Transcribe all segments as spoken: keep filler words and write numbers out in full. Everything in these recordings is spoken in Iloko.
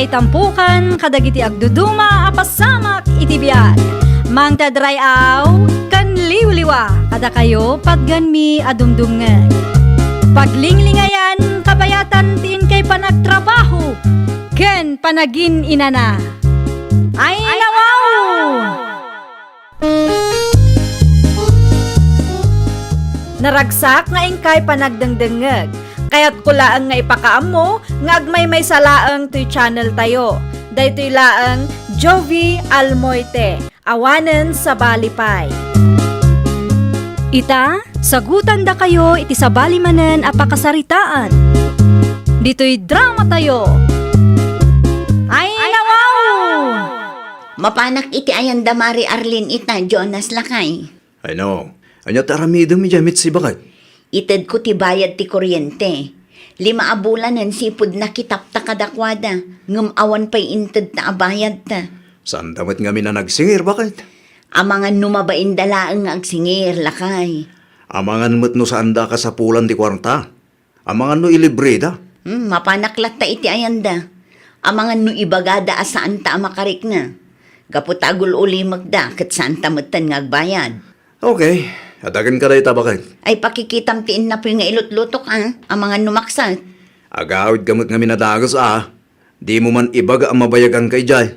Itampukan kadagiti agduduma a pasamak iti biag. Mangted ray-aw ken liwliwa kadakayo patganmi a dumdumngeg. Paglinglingayan, kabayatan ti inkay panagtrabaho ken panagin-inana. Ay, nawaw! Naragsak nga inkay panagdengdengngeg. Kayatko laeng nga ipakaammo nga agmaymaysa laeng toy channel tayo. Daytoy laeng Jovie Almoite, awanen sabali pay. Ita, sagutandakayo iti sabali manen a pakasaritaan. Ditoy drama tayo. Ay, nawaw! Mapanak iti ayanda Mari Arlene ita, Jonas, lakay. Ay, no. Ania ti aramidem idiay, Mitzi, baket? Itedko ti bayad ti kuryente. Lima a bulanen sipud nakitapta kadakuada, ngem awan pay intedta a bayadta. Saanda met ngamin a nagsingir, baket? Amangan no mabainda laeng nga agsingir, lakay. Amangan met no saanda a kasapulan ti kuarta. Amangan no ilibreda. Hmm, mapanak latta iti ayanda. Amangan no ibagada a saanta a makarikna. Gapu ta agul-ulimekda ket saanta metten nga agbayad. Okay, adagenka dayta, baket. Ay, pakikitam ti innapoy nga ilutlutok, a. Amangan no maksat. Agawidka met ngamin a dagus, a. Dimo man ibaga a mabayaganka idiay.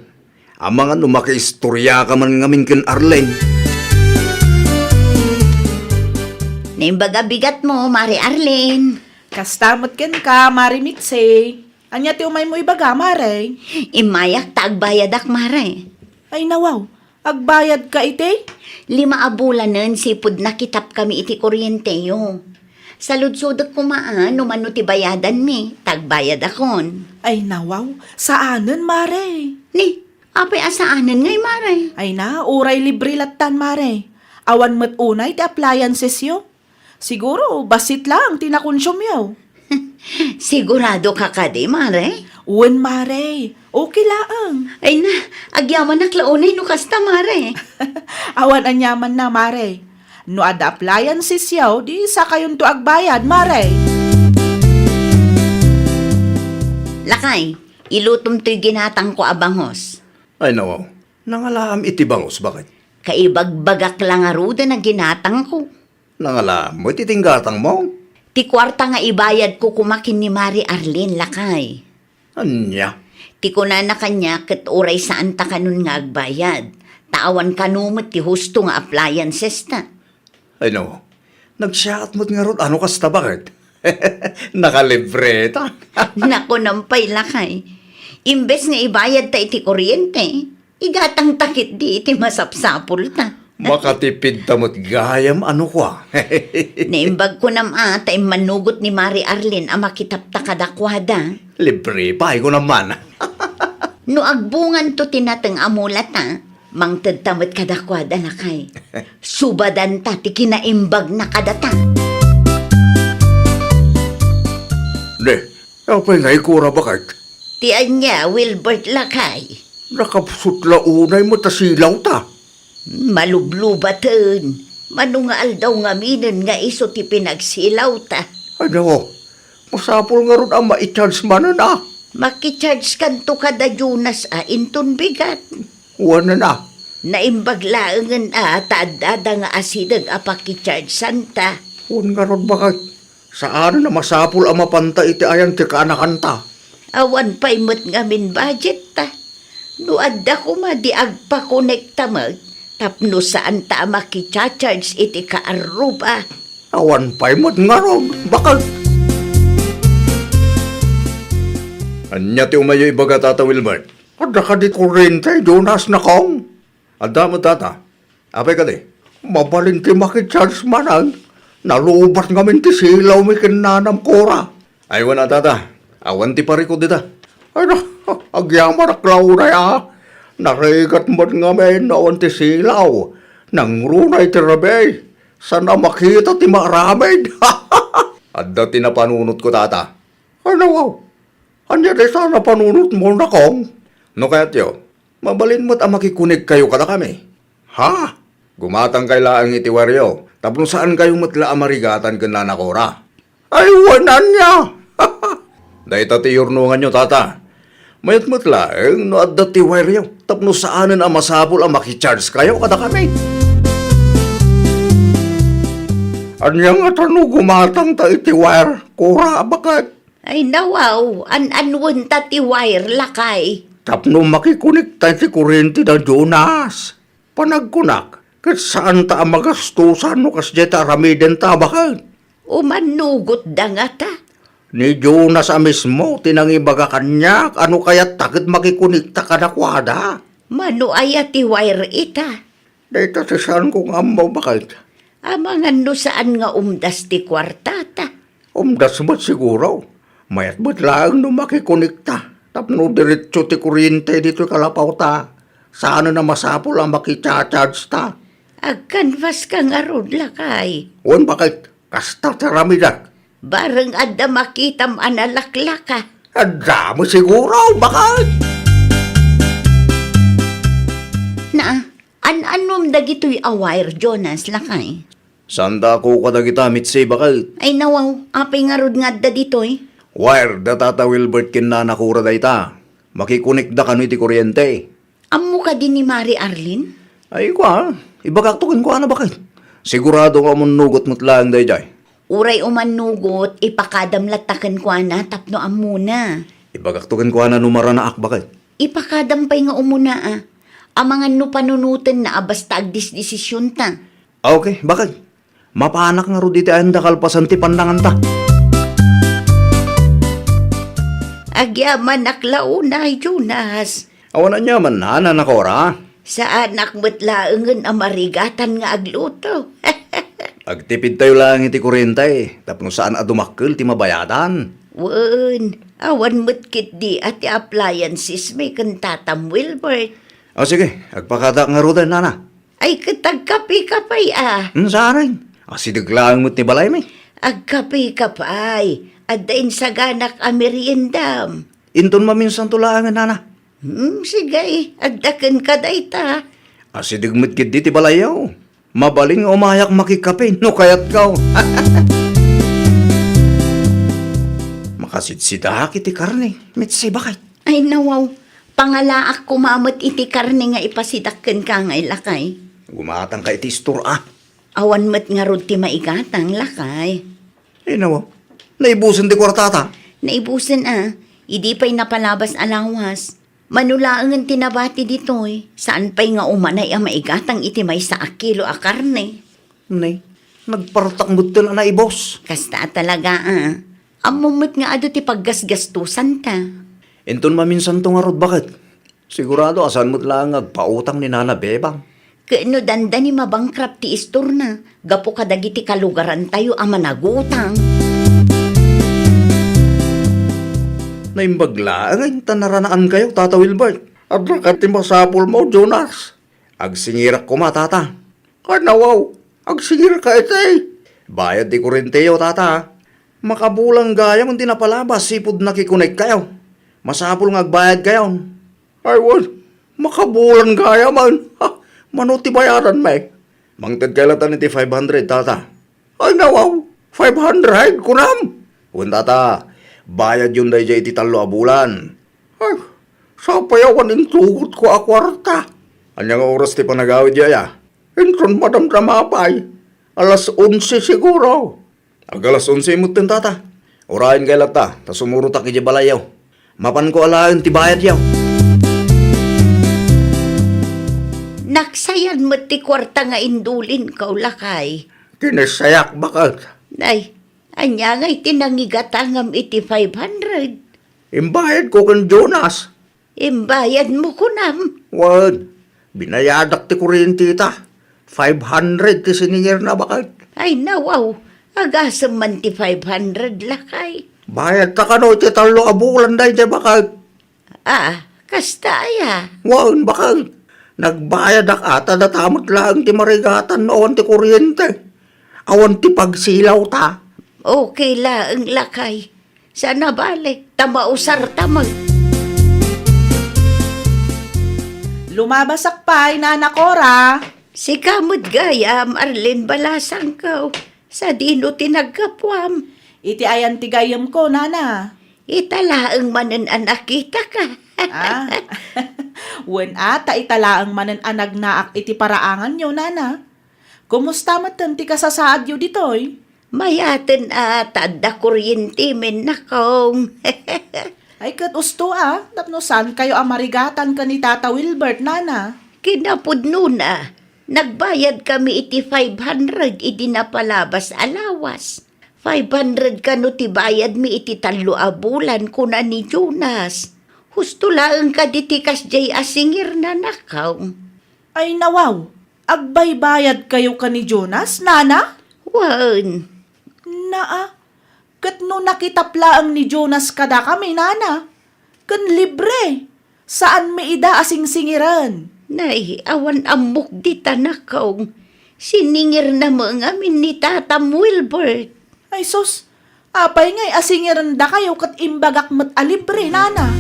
Amangan no makiistoriaka man ngamin ken Arlene. Naimbag a bigatmo, Mari Arlene. Kasta met kenka, Mari Mitzi. Ania ti umaymo ibaga, Mare? Immayak ta agbayadak, Mare. Ay, nawaw. Agbayadka iti? Lima a bulanen sipud nakitapkami iti kuryenteyo. Saludsodek koma a no mano ti bayadanmi, ta agbayadakon. Ay, nawaw. Saanen, Mare. Ni, apay a saanen ngay, Mare? Ay na, uray libre lattan, Mare. Awan met unay ti appliancesyo. Siguro, bassit laeng ti nakonsumiyo. Sigurado ka kadi, Mare? Wen, Mare. Okay laeng. Ay na, agyamanak la unay no kasta, Mare. Awan aniamanna, Mare. No adda appliancesyo, di sakayonto agbayad, Mare. Lakay, ilutom toy ginatangko a bangus. Ay, nawaw. Nangalaam iti bangus, baket? Kaibagbagak la ngaruden a ginatangko. Nangala met iti inggatangmo? Ti kuarta nga ibayadko koma ken ni Mari Arlene, lakay. Ania? Ti kunana kaniak ket uray saanta kanon nga agbayad, ta awan kano met ti husto nga appliancesta. Ay no, nagsiaat met ngarud a no kasta, baket? Nakalibreta. Nakunam pay, lakay. Imbes nga ibayadta iti kuryente, igatangta ketdi iti masapsapulta. Makatipidta met gayam a no kua. Naimbag kunam a ta immanugot ni Mari Arlene a makitapta kadakuada. Libre pay kunam man. No agbunganto ti nateng a mulata, mangtedta met kadakuada, lakay. Subadanta ti kinaimbagna kadata. Ne, apay nga ikura, baket? Ti ania, Wilbert, lakay? Nakapsut la unay met a silawta. Malublubaten. Mano nga aldaw ngaminen nga isu ti pinagsilawta? Ano? Masapul ngarud a mai-charge manen a. Maki-charge kanto kada Jonas a inton bigat. Wanen a. Naimbag laengen a ta addada nga asideg a paki-charge santa. Wen ngarud, baket? Saanen a masapul a mapanta iti ayan ti kaanakanta. Awan pay met ngamin budget ta. No adda koma di agpakonekta met tapno saanta a makicharge iti kaarruba. Awan pay met ngarud, baket. Ania ti umayyo ibaga, Tata Wilbert? Adda kadi kurrente, Jonas, nakong? Adda met, Tata. Apay kadi? Mabalin ti makicharge manen. Nalubat ngamin ti silawmi ken nanam, Cora. Ay, wen a, Tata. Awan ti parikut dita. Ay, na, agyamanak la unay a. Narigat met ngamin no awan ti silaw. Nangruna iti rabii. Saan a makita ti maaramid. Adda ti napanunotko, Tata. Ay, nawaw. Ania dayta a napanunotmo, nakong? No kayatyo, mabalin met a makikonekkayo kadakami. Ha? Gumatangkay laeng iti wireyo tapno saankayo met la a marigatan ken Nana Cora. Ay, wen ania! Dayta ti iyurnonganyo, Tata. Mayat met laeng no adda ti wire-yo tapno saanen a masapul a makicharge kayo kadakami. Ania ngata no gumatang ta iti wire, Cora, baket? Ay, nawaw, an-anwen ta ti wire, lakay. Tapno makikonekta iti kurrente da Jonas. Panagkunak, ket saan ta a magastosan no kasdiay ta aramiden ta, baket? Umannugotda ngata? Ni Jonas a mismo ti nangibaga kaniak a no kayatta ket makikonekta kadakuada. Mano aya ti wire ita? Dayta ti saanko nga ammo, baket. Amangan no saan nga umdas ti kuartata. Umdas met siguro. Mayat met laeng no makikonekta tapno diretso ti kurrente ditoy kalapawta. Saanen a masapul a makicharge ta. Agkanvaska ngarud, lakay. Wen, baket, kasta ti aramidek. Bareng adda makitam a nalaklaka. Adda met siguro, baket. Naa, an-annom dagitoy a wire, Jonas, lakay? Saan ta a kuka dagita, Mitzi, baket? Ay, nawaw, apay ngarud nga adda ditoy? Wire da Tata Wilbert ken Nana Cora dayta. Makikonekda kano iti kurrente. Ammo kadi ni Mari Arlene? Ay, kua, ibagakto kenkuana, baket. Sigurado nga umannugot met laeng daydiay. Uray umannugot, ipakadam latta kenkuana tapno ammona. Ibagakto kenkuana no maranaak, baket. Ipakadam pay nga umuna, a. Amangan no panunotenna a basta agdisdesisionta. Ah, okay, baket. Mapanak ngarud iti ayan da kalpasan ti pannanganta. Agyamanak la unay, Jonas. Awan aniamanna, Nana Cora. Saanak met laengen a marigatan nga agluto. Agtipidtayo laeng iti kurrente tapno saan a dumakkel ti mabayadan. Wen, awan met ketdi a ti appliancesmi ken Tatam Wilbert. O sige, agpakadak ngaruden, Nana. Ay, ket agkapeka pay, a? Hmm, saanen. Asideg laeng met ti balaymi. Agkapeka pay. Adda insaganak a meriendam. Inton maminsanto laengen, Nana. Hmm, sige, adda kenka dayta. Asideg met ketdi ti balayyo. Mabalin nga umayak makikape no kayatko. Makasidsidaak iti karne, Mitzi, baket. Ay, nawaw, pangalaak koma met iti karne nga ipasidak kenka ngay, lakay. Gumatangka iti istor, a. Awan met ngarud ti maigatang, lakay. Ay, nawaw, naibusen ti kuartata. Naibusen, a. Idi pay napalabas a lawas. Mano laengen ti nabati ditoy, saan pay nga umanay a maigatang iti maysa a kilo a karne. Ne, nagpartak metten a naibus. Kasta a talaga, a. Ammom met nga adu ti paggasgastosanta. Inton maminsanto ngarud, baket. Sigurado a saan met laeng nga agpautang ni Nana Bebang. Ket no dandani mabankrupt ti istorna, gapu kadagiti kalugarantayo a managutang. Naimbag laeng ta naranaankayo, Tata Wilbert. Adda kadi masapulmo, Jonas? Agsingirak koma, Tata. Kanawaw, agsingirka iti. Bayad ti kurrenteyo, Tata. Makabulan gayam ti napalabas, sipud nakikonektayo. Masapul nga agbayad gayon. Ay, wen, makabulan gayam. Ha, mano ti bayadanmi? Mangted kay latan iti five hundred, Tata. Ay, nawaw, five hundred, kunam? Wen, Tata, bayadyon daydiay iti tallo a bulan. Ay, sapay awan intugotko a kuarta. Ania nga oras ti panagawidyo aya? Inton madamdama pay, alas onse siguro. Ag alas onse metten, Tata. Urayen kay latta, ta sumurotak idiay balayyo. Mapanko alaen ti bayadyo. Nagsayad met ti kuarta nga indulinko, lakay. Kinassayak, baket. Ay, ania ngay ti nangigatangam iti five hundred? Imbayadko ken Jonas. Imbayadmo, kunam? Wen, binayadak ti kurrenteta. Five hundred ti siningirna, baket. Ay, nawaw. Agasem man ti five hundred, lakay. Bayadta kano iti tallo a bulan daydiay, baket? Ah, kasta aya? Wen, baket. Nagbayadak a ta data met laeng ti marigatan no awan ti kurrente. Awan ti pagsilawta. Okay laeng, lakay. Saan a bale, ta mausarta met. Lumabasak pay, Nana Cora. Sika met gayam, Arlene, balasangko. Sadino ti naggapuam? Iti ayan ti gayyemko, Nana. Ita laeng manen a nakitaka. Ah, wen a, ta ita laeng manen a nagnaak iti paraanganyo, nana. Kumusta metten ti kasasaadyo ditoy? Mayaten a ta adda kuryente men, nakong. Ay, ket usto a, tapno saankayo a marigatan ken ni Tata Wilbert, nana. Kinapudnona, nagbayad kami iti five hundred idi napalabas a lawas. Five hundred kano ti bayadmi iti tallo a bulan, kuna ni Jonas. Husto laeng kadi ti kasdiay a singirna, nakong. Ay, nawaw, agbaybayad kayo ken ni Jonas, nana? Wen. Naa, ket no nakitap laeng ni Jonas kadakami, nana, ken libre, saanmi ida a singsingiren. Nay, awan ammok dita, nakong. Siningirna met ngamin ni Tatam Wilbert. Ay sus, apay ngay a singirendakayo ket imbagak met a libre, nana?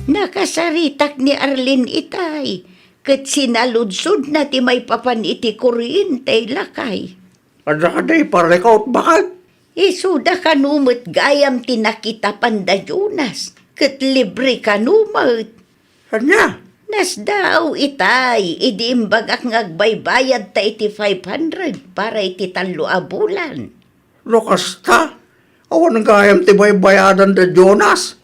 Nakasaritak ni Arlene itay, ket sinaludsodna ti maipapan iti kuryente, lakay. Adda kadi parikot, baket? Isuda kano met gayam ti nakitapan da Jonas, ket libre kano met. Ania? Nasdaaw itay, idi imbagak nga agbaybayadta iti five hundred para iti tallo a bulan. No kasta, awan gayam ti baybayadan da Jonas.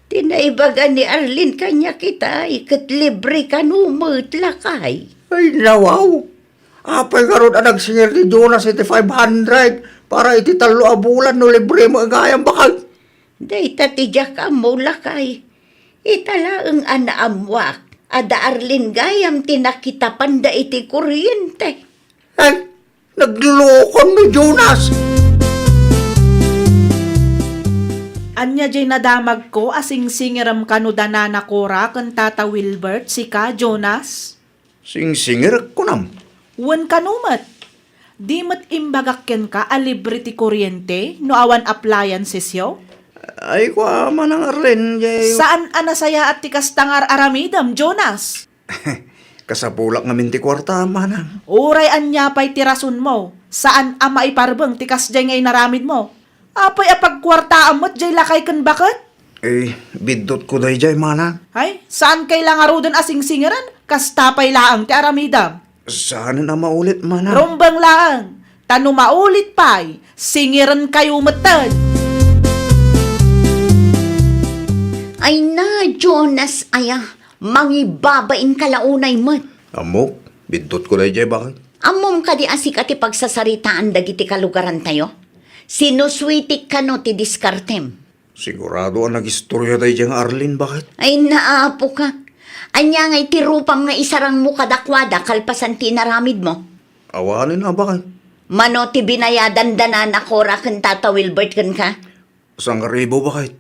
Ti naibaga ni Arlene kaniak itay, ket libre kano met, lakay. Ay, nawaw. Apay ngarud a nagsingir ni Jonas iti five hundred para iti tallo a bulan no libre met gayam, baket? Dayta ti diak ammo, lakay. Ita laeng a naammoak, adda Arlene gayam ti nakitapanda iti kuryente. Eh, naglulokon ni Jonas! Ania jay nadamagko a singsingirem kano da Nana Cora ken Tata Wilbert, sika, Jonas? Singsingirek, kunam? Wen kano met. Di met imbagak kenka a libre ti kuryente no awan appliancesyo? Ay, kua, Manang Arlene, jay... Saan a nasayaat ti kasta nga ar-aramidem, Jonas? Kasapulak ngamin ti kuarta, Manang. Uray ania pay ti rasonmo, saan a maiparbeng ti kasdiay nga inaramidmo. Apay a pagkuartaam met jay lakay ken baket? Eh, biddutko dayjay, Manang. Ay, saankay la ngaruden a singsingiren, kasta pay laeng ti aramidem. Saanen a maulit, Manang. Rumbeng laeng, ta no maulit pay, singirenkayo metten. Ay na, Jonas, aya, mangibabainka la unay met. Ammok, biddutko dayjay, baket? Ammom kadi a sika ti pagsasaritaan dagiti kalugarantayo? Sinusuitik kano ti diskartem? Sigurado a nagistorya dayjay nga Arlene, baket? Ay, naapoka. Ania ngay ti rupam nga isarangmo kadakuada kalpasan ti inaramidmo? Awanen a, baket. Mano ti binayadan da Nana Cora ken Tata Wilbert kenka? Sangaribu, baket.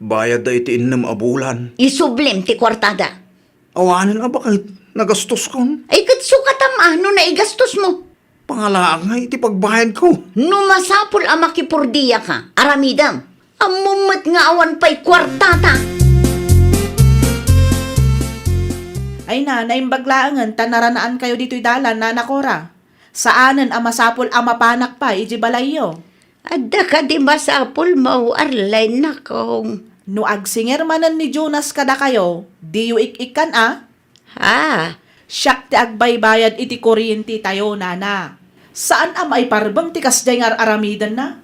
Bayadda iti innem a bulan. Isublim ti kuartada. Awanen a, baket. Nagastoskon. Ay, ket sukatam a no naigastos mo. Pangalaak nga iti pagbayadko. No masapul a makipurdiaka, aramidem. Ammom met nga awan pay kuartata. Ay na, naimbag laengen ta naranaankayo ditoy dalan, Nana Cora. Saanen a masapul a mapanak pay iti balayyo. Adda kadi masapulmo, Arlene, nakong? No agsingir manen ni Jonas kadakayo, diyo ik-ikkan a? Ha? Siak ti agbaybayad iti kuryentetayo, nana. Saan a maiparbeng ti kasdiay nga ar-aramidenna?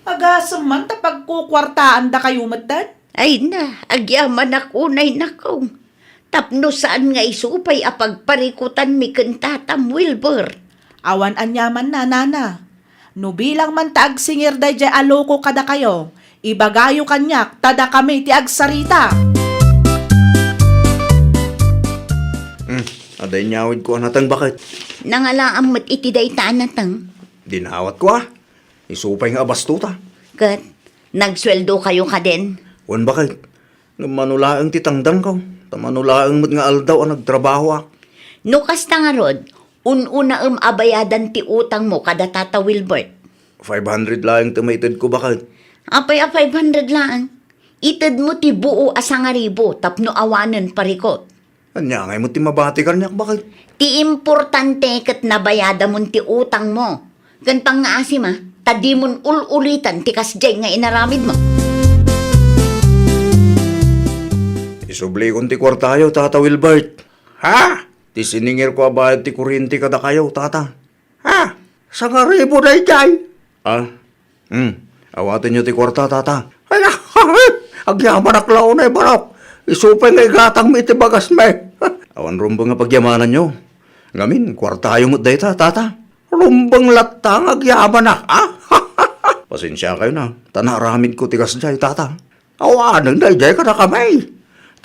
Agasem man ta pagkukuartaandakayo metten? Ay na, agyamanak unay, nakong. Tapno saan nga isu pay a pagparikutanmi ken tatam, Wilbert. Awan aniamanna, nana. No bilang man ta agsingir daydiay a loko kadakayo, ibagayo kaniak ta dakami ti agsarita. Hmm, adda inyawidko a nateng, baket? Nangalaam met iti dayta a nateng. Dinawatko a. Isu pay nga abasto ta. Ket, nagsueldokayo kaden? Wen, baket. Ngem mano laeng ti tangdanko, ta mano laeng met nga aldaw a nagtrabahoak. No kasta ngarud, un-unaem a bayadan ti utangmo kada Tata Wilbert. Five hundred laeng ti maitedko, baket. Apay a five hundred laeng? Itedmo ti buo a sangaribu tapno awanen parikot. Ania ngay met ti mabati kaniak, baket? Ti importante ket nabayadamon ti utangmo. Ken pangngaasim a, ta dimon ul-ulitan ti kasdiay nga inaramidmo. Sublikon ti kuartayo, Tata Wilbert. Ha? Ti siningirko a bayad ti kuryente kadakayo, Tata. Ha? Sangaribu daydiay? Ah? Hmm. Awatenyo ti kuarta, Tata. Ay, agyamanak la unay, barok. Isu pay nga igatangmi iti bagasmi. Awan rumbeng a pagyamananyo. Ngamin, kuartayo met dayta, Tata. Rumbeng latta nga agyamanak, ah? Pasensiakayo na, ta naaramidko ti kasdiay, Tata. Awanen daydiay kadakami.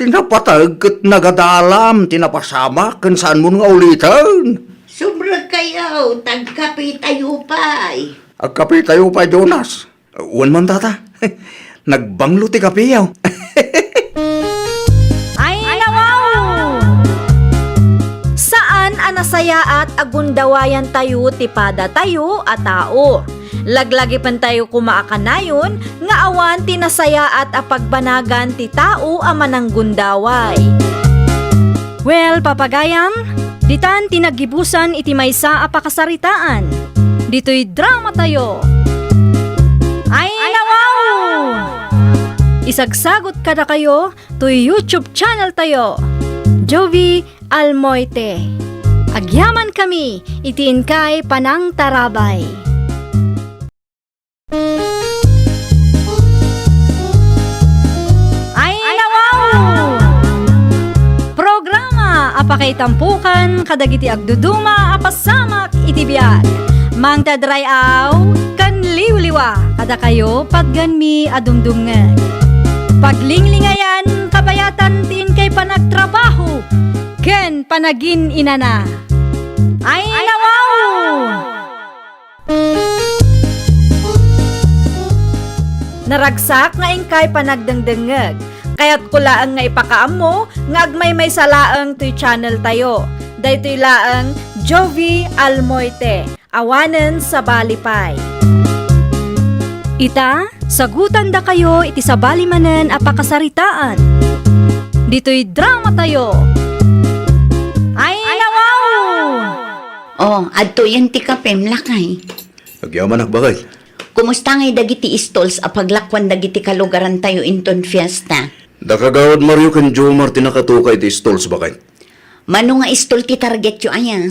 Ti napateg ket nagadalam ti napasamak ken saanmon nga uliten. Sumrekkayo, ta agkapitayo pay. Agkapitayo pay, Jonas. Wen man, Tata. Nagbanglo ti kapiyo. Ay, nawaw! Saan a nasayaat a gundawayantayo ti padatayo a tao. Laglagipentayo koma a kanayon nga awan ti nasayaat a pagbanagan ti tao a mananggundaway. Well, papagayam, ditan ti naggibusan iti maysa a pakasaritaan. Ditoy dramatayo. Ay, nawaw! Isagsagot kadakayo toy YouTube channel tayo, Jovie Almoite. Agyamankami iti inkay panangtarabay. Ay, nawaw! Programa a pakaitampokan kadagiti agduduma a pasamak iti biag. Mangted ray-aw ken liwliwa kadakayo patgenmi a dumdumngeg. Paglinglingayan, kabayatan ti inkay panagtrabaho ken panagin-inana. Ay, nawaw! Naragsak nga inkay panagdengdengngeg. Kayatko laeng nga ipakaammo nga agmaymaysa laeng toy channel tayo. Daytoy laeng Jovie Almoite. Awanen sabali pay. Ita, sagutandakayo iti sabali manen a pakasaritaan. Ditoy dramatayo. Ay, nawaw! Oh, adtoyen ti kapem, lakay. Agyamanak, bakay. Kumusta ngay dagiti stalls a paglakuan dagiti kalugarantayo inton fiesta? Da Kagawad Mario ken Jomar ti nakatuka iti stalls, bakay. Mano nga stall ti targetyo aya?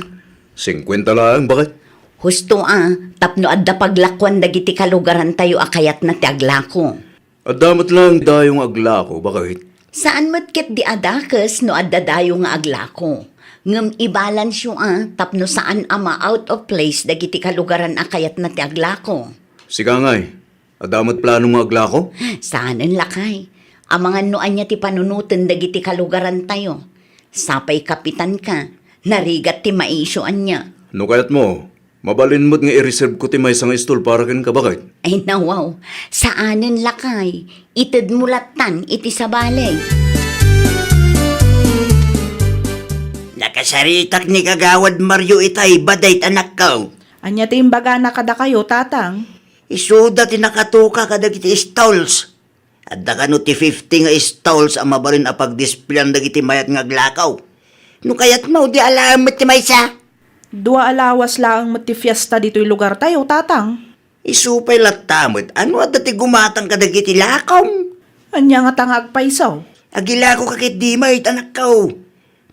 Singkuenta laeng, bakay. Husto a, tapno adda paglakuan dagiti kalugarantayo a kayatna ti aglako. Adda met laeng dayo nga aglako, bakay. Saan met ketdi a dakes no adda dayo nga aglako. Ngem ibalansyo a tapno saan a ma-out of place dagiti kalugaran a kayatna ti aglako. Sika ngay, adda met plano nga aglako? Saanen, lakay. Amangan no ania ti panunoten dagiti kalugarantayo. Sapay kapitanka, narigat ti maisyo ania. No kayatmo, mabalin met nga i-reserve ko ti maysa nga stall para kenka, bakay. Ay, nawaw. Saanen, lakay. Itedmo lattan iti sabali. Nakasaritak ni Kagawad Mario itay, baday, anakko. Ania ti imbagana kadakayo, Tatang? Isuda ti nakatuka kadagiti stalls. Adda kano ti fifty nga stalls a mabalin a pagdispleyan dagiti mayat nga aglako. No kayatmo, di alaem met ti maysa. Dua a lawas laeng met ti fiesta ditoy lugartayo, Tatang. Isu pay latta met, ano adda ti gumatang kadagiti lako? Ania ngata nga agpayso? Agilako ka ketdi met, anakko.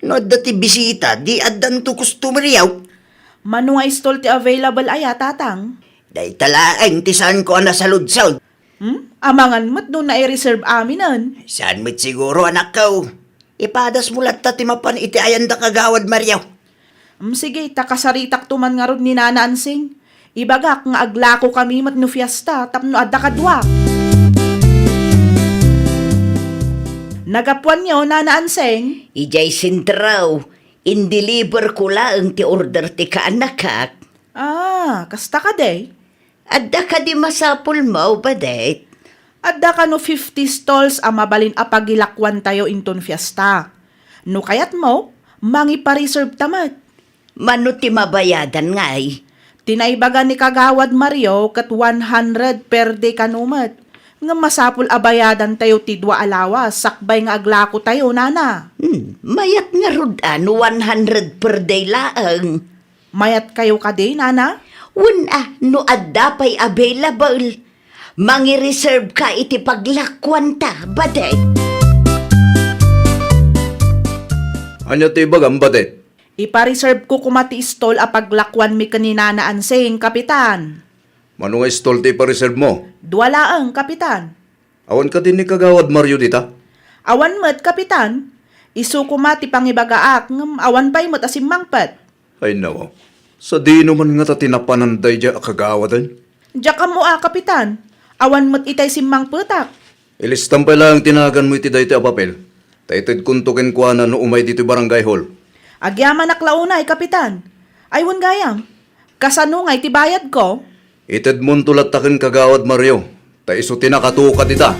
No adda ti bisita, di addanto customer yaw. Mano nga stall ti available aya, Tatang? Dayta laeng ti saanko a nasaludsod. Hmm? Amangan met no nai-reserve aminen. Saan met siguro, anakko? Ipadasmo latta ti mapan iti ayan da Kagawad Mario. Hmm, sige, ta kasaritakto man ngarud ni Nana Ansing. Ibagak nga aglakokami met no fiesta tapno adda kaduak. Nagapuanyo, Nana Ansing? Idiay sentro, indeliver ko laeng ti order ti kaanakak. Ah, kasta kadi? Adda kadi masapulmo, badet? Adda kano fifty stalls a mabalin a pagilakuantayo inton fiesta. No kayatmo, mangipa-reserve ta met. Mano ti mabayadan ngay? Ti naibaga ni Kagawad Mario ket one hundred per day kano met. Ngem masapul a bayadantayo ti dua a lawas sakbay nga aglakotayo, nana. Hmm, mayat ngarud a no one hundred per day laeng. Mayatkayo kadi, nana? Wen a, no adda pay available, mangireserve ka iti paglakuanta, badet. Ania ti ibagam, Badet? Ipareserve ko koma ti istol a paglakuanmi ken ni Nana Ansing, Kapitan. Mano nga istol ti ipareserve mo? Dua laeng, Kapitan. Awan kadi ni Kagawad Mario dita? Awan met, Kapitan. Isu koma ti pangibagaak, ngem awan pay met a simmangpet. Ay, nawaw. Sadino man ngata ti napanan daydiay a kagawaden? Diak ammo a, Kapitan. Awan met itay simmangpetak. Ilistam pay laeng ti naganmo iti daytoy a papel, ta itedkonto kenkuana no umay ditoy barangay hall. Agyamanak la unay, Kapitan. Ay, wen gayam, kasano ngay ti bayadko? Itedmonto latta ken Kagawad Mario, ta isu ti nakatukad ita.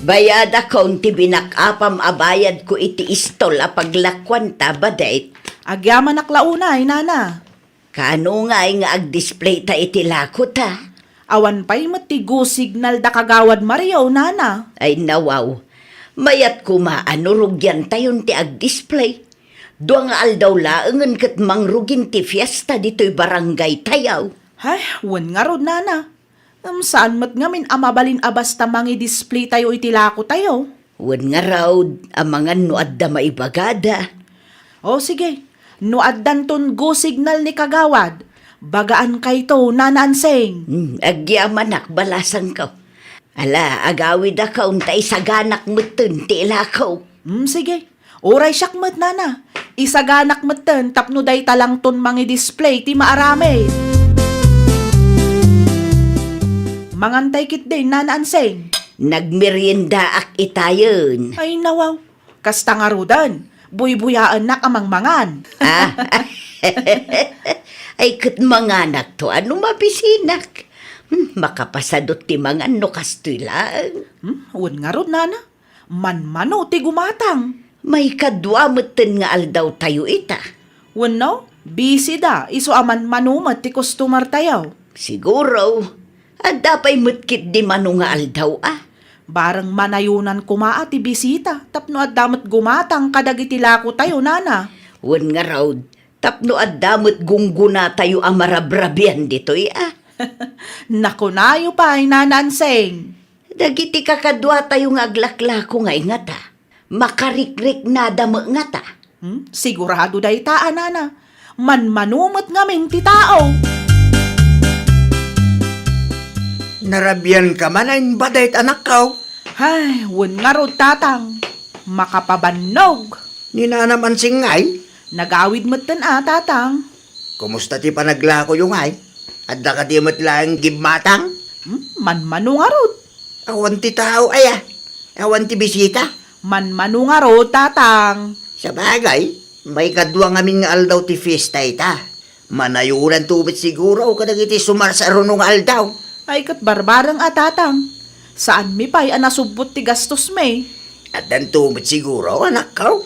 Bayadakon ti binak-apam a bayadko iti istol a paglakuanta, Badet. Agyamanak la unay, Nana. Kaano ngay nga agdisplay ta iti lakota? Awan pay met ti go signal da Kagawad Mario, Nana. Ay, nawaw. Mayat koma a no rugiantayon ti agdisplay. Dua nga aldaw laengen ket mangrugin ti fiesta ditoy barangaytayo. Ay, wen ngarud, Nana. Em, saan met ngamin a mabalin a basta mangidisplaytayo iti lakotayo? Wen ngarud, amangan no adda maibagada. O, sige. No addanton go signal ni Kagawad, bagaankayto, Nana Ansing. Hmm, agyamanak, balasangko. Ala, agawidakon ta isaganak metten ti ilako. Hmm, sige. Uray siak met, Nana. Isaganak metten tapno dayta langton mangidisplay ti maaramid. Mangantay ketdin, Nana Ansing. Nagmeriendaak itayen. Ay, nawaw. Kasta ngaruden, buybuyaennak a mangmangan. Ah? Ay, ket manganakto a no mabisinak. Hmm, makapasadut ti mangan no kastoy laeng. Hmm, wen ngarud, Nana. Manmano ti gumatang. Maikadua metten nga aldawtayo ita. Wenno, busy da, isu a manmano met ti customertayo. Siguro, adda pay met ketdi mano nga aldaw a. Bareng manayonan koma a ti bisita tapno adda met gumatang kadagiti lakotayo, Nana. Wen ngarud, tapno adda met gunggonatayo a marabrabian ditoy a. Nakunayo pay, Nana Ansing. Dagiti kakaduatayo nga aglaklako nga ingata, makarikriknada met ngata. Hmm? Sigurado dayta a, Nana. Manmano met ngamin ti tao. Narabianka man a imbadayt, anakko? Ay, wen ngarud, Tatang. Makapabannog. Ni Nanam Ansing ngay? Nagawid metten a, Tatang. Kumusta ti panaglakoyo ngay? Adda kadi met laeng gimmatang? Hmm? Manmano ngarud. Awan ti tao aya? Awan ti bisita? Manmano ngarud, Tatang. Sabagay, maikadua ngamin nga aldaw ti fiesta ita. Manayonanto met siguro kadagiti sumarsaruno nga aldaw. Ay, ket barbareng a, Tatang. Saanmi pay a nasubbot ti gastosmi. Addanto met siguro, anakko.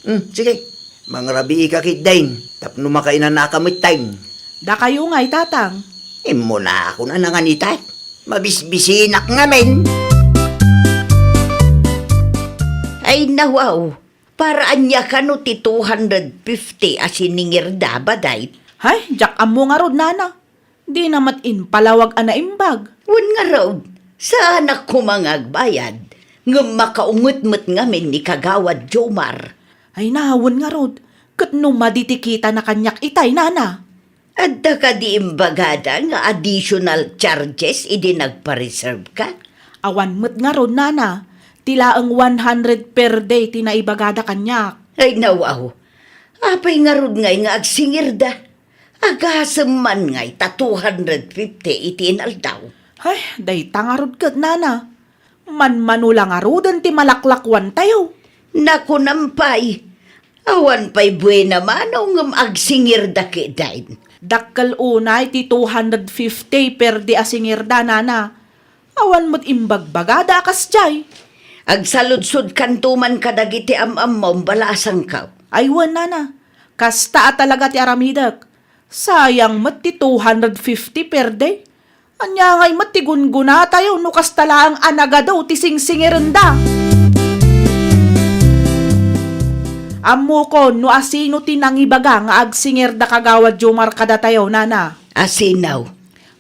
Hmm, sige. Mangrabiika ketdin tapno makainanaka metten. Dakayo ngay, Tatang. Immunakon a nangan ita. Mabisbisinak ngamin. Ay, nawaw. Para ania kano ti two hundred fifty a siningirda, Baday? Hay, diak ammo ngarud, Nana. Dina met impalawag a naimbag. Wen ngarud, saanak koma nga agbayad, ngem makaunget met ngamin ni Kagawad Jomar. Ay na, wen ngarud, ket no madi ti kitana kaniak itay, Nana. Adda kadi imbagada nga additional charges idi nagpa-reserve ka? Awan met ngarud, Nana. Ti laeng one hundred per day ti naibagada kaniak. Ay, nawaw. Apay ngarud ngay nga agsingirda? Agasem man ngay ta two hundred fifty iti inaldaw. Ay, dayta ngarud ket, Nana. Manmano la ngaruden ti malaklakuantayo. Nakunam pay, awan pay buena mano ngem agsingirda ketdin. Dakkel unay ti two hundred fifty per day a singirda, Nana. Awan met imbagbagada a kasdiay. Agsaludsodkanto man kadagiti am-ammom, balasangko. Ay wen, Nana. Kasta a talaga ti aramidek. Sayang met ti two hundred fifty per day. Ania ngay met ti gungunatayo no kasta laeng a nagadu ti singsingirenda? Ammokon no asino ti nangibaga nga agsingir da Kagawad Jomar kadatayo, Nana. Asino?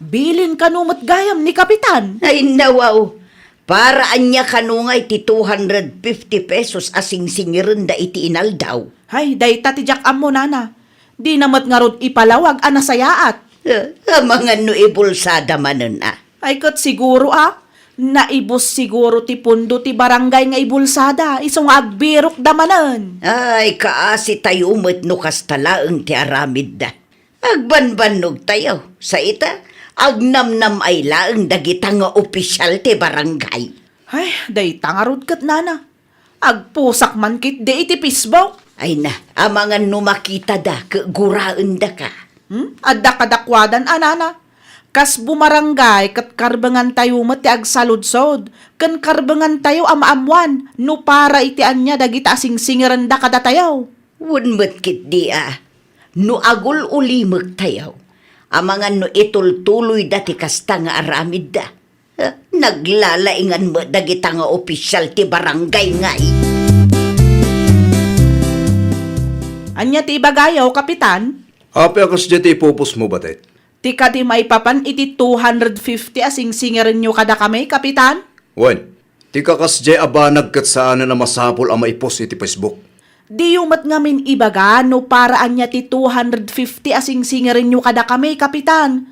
Bilin kano met gayam ni Kapitan. Ay, nawaw. Para ania kano nga iti two hundred fifty pesos a singsingirenda iti inaldaw? Hay, dayta ti diak ammo, nana. Dina met ngarud ipalawag a nasayaat. Eh, amangan no ibulsada manen a. Ay, ket siguro a, naibus siguro ti pundo ti barangay nga ibulsada, isu nga agbirokda manen. Ay, kaasi tayo met no kasta laeng ti aramidda. Agbanbannogtayo, sa ita, agnamnam-ay laeng dagita nga opisyal ti barangay. Ay, dayta ngarud ket, nana. Agpusak man ketdi iti Facebook. Ay na, amangan no makitada ket guraendaka. Hmm? Adda kadakuadan a, nana. Kas bumarangay ket karbengantayo met ti agsaludsod, ken karbengantayo a maammuan no para iti ania dagita a singsingirenda kadatayo. Wen met ketdi a, no agul-ulimektayo, amangan no itultuloyda ti kasta nga aramidda. Eh, naglalaingan met dagita nga opisyal ti barangay ngay. Ania ti ibagayo, Kapitan? Apay a kasdiay ti ipupusmo, Batet? Ti kadi maipapan iti two hundred fifty a singsingirenyo kadakami, Kapitan? Wen, ti kakasdiay a banag ket saanen a masapul a maipos iti Facebook. Diyo met ngamin ibaga no para ania ti two hundred fifty a singsingirenyo kadakami, Kapitan.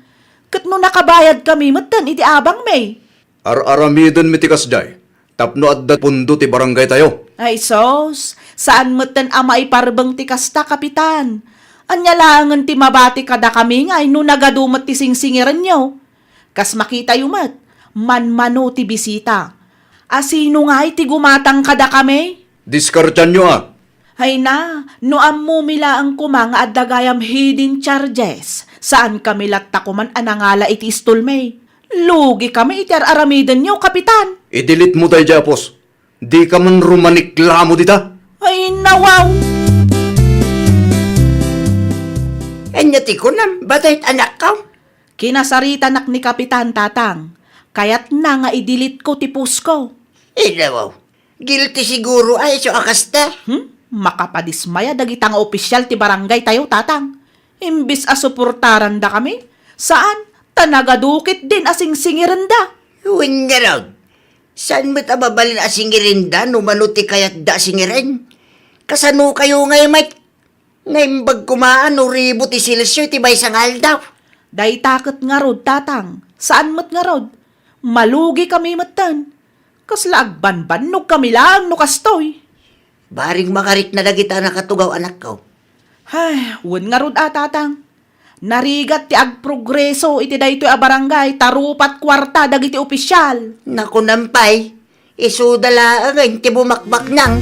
Ket no nakabayadkami metten iti abangmi. Ar-aramidenmi ti kasdiay tapno adda pundo ti barangaytayo. Ay sus, saan metten a maiparbeng ti kasta, Kapitan. Ania laengen ti mabati kadakami ngay no nagadu met ti singsingirenyo? Kas makitayo met, manmano ti bisita. A sino ngay ti gumatang kadakami? Diskartianyo a. Hay na, no ammomi laeng koma nga adda gayam hidden charges, saankami latta koman a nangala iti istolmi. Lugikami iti ar-aramidenyo, Kapitan. I-delete mo daydiay a post. Dika man rumaniklamo dita. Ay, nawaw! Ania ti kunam, Batet, anakko? Kinasaritanak ni Kapitan, Tatang. Kayatna nga i-delete ko ti post ko. Ay, nawaw. Guilty siguro a isu a kasta. Hmm? Makapadismaya dagita nga opisyal ti barangaytayo, Tatang. Imbis a suportarandakami, saan, ta nagadu ketdin a singsingirenda. Wen ngarud, saan met a mabalin a singirenda no mano ti kayatda a singiren? Kasanokayo ngay met? Naimbag koma a no ribu ti selsio iti maysa nga aldaw. Dayta ket ngarud, Tatang, saan met ngarud. Malugikami metten. Kasla agbanbannogkami laeng no kastoy. Bareng makarikna dagita a nakatugaw, anakko. Hay, wen ngarud a, Tatang. Narigat ti agprogreso iti daytoy a barangay ta rupat kuarta dagiti opisyal. Nakunam pay, isuda laengen ti bumakbaknang.